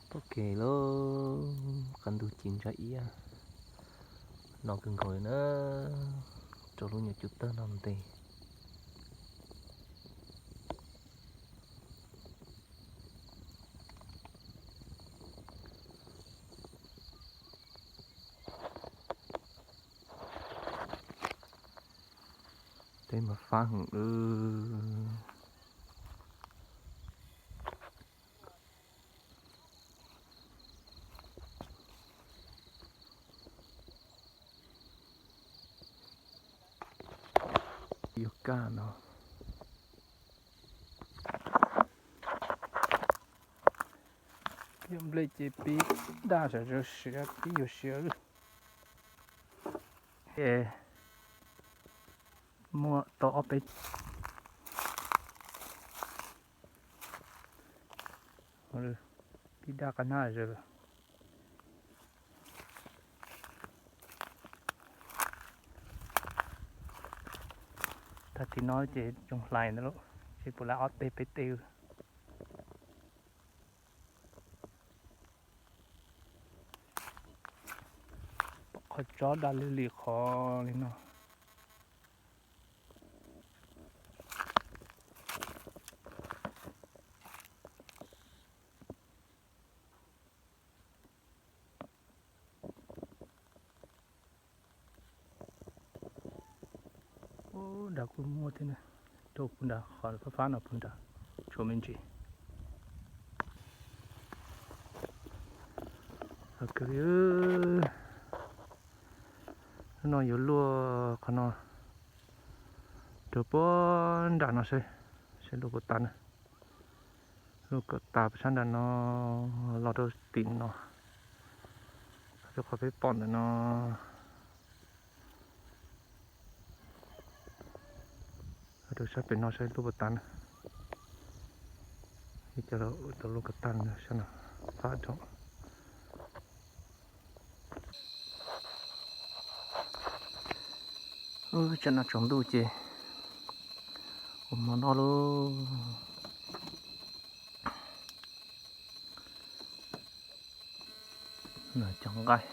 Pom kev lawm, qab ntug ci ntsa iab no kawg nkaus li na, rau lub nyuam cub tawg no ntes. Teb mas fab heev lawm. Yuav kaj no. Yog nplej ces pib daj sawv siav, pib yuav siav lawm. Es muaj tau ob peb, pib daj qab hnab sawv lawm. Tag tim no ces zoo hlais ntawd lauj, tsis pum lawm ob teg peb teg. Pom qhov tsob daj lwj li qhov li no. Ub, nrad kuj muaj thiab na, rau puag nrad qhov fab fab no puag nrad, tshuav me ntsis. Hnub no yuav luaj qhov no rau puag nram no saib, saib luaj puas tas na. Luaj kom tas sab nram no los rau tim no, rau qhov peb pom ntawm no. Rau sab pem no saib luaj puas tas na. Cov tau luaj kom tas sab no fab dhau. Tsam no tsaus ntuj ces ua hmo noj lauj. Cov nqaij,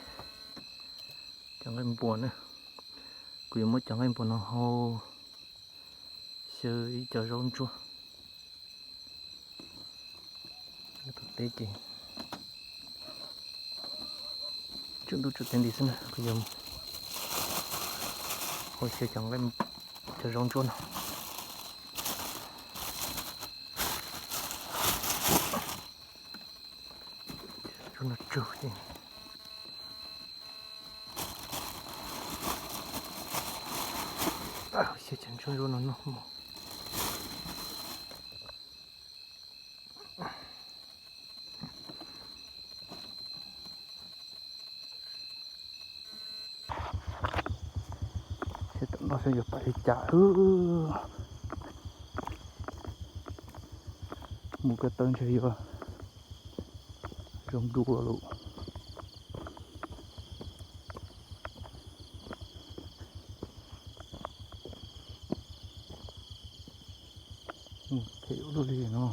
cov nqaij npua na, kuv yuav muab cov nqaij npua no hau xyaw ib co zaub ntsuab. Teb ces tsaus ntuj tsaus teg nti xwb na, kuv yuav hau xyaw cov nqaij, cov zaub ntsuab no. Zaub no tsawg ces xyaw cov zaub ntsuab no noj mog. Seb tom no seb yuav pais li cas. Mus ko taw ntshe yuav zoo dua lawm. Mus phem ua luaj li no.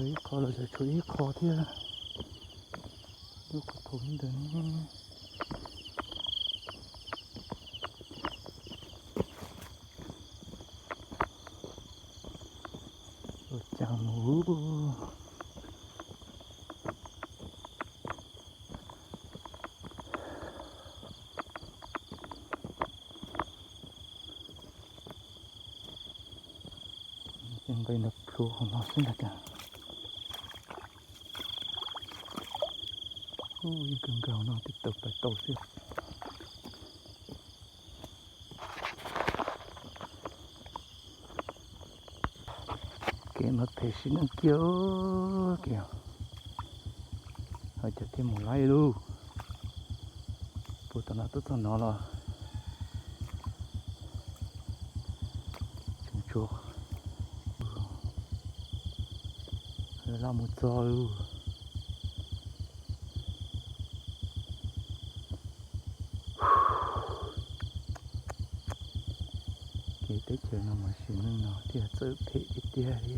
Thaum ntawd ib qho los tseem tshuav ib qho thiab. Lub qhov thaum ntawd ne, ua cas mus. Ces nqe ntawd plhuav hauv no xwb ntag. Ub, yeej kawg nkaus no tib tawm plaws tau xwb. Kev mas phem sim neej kiag kiag. Ho cas thiaj mus laib lauj. Puag tom no tuaj txog no los tseem tshuav laj mus txog lauj. Ces teb chaws no mas sim neej no thiaj txawm phem tiag tiag li.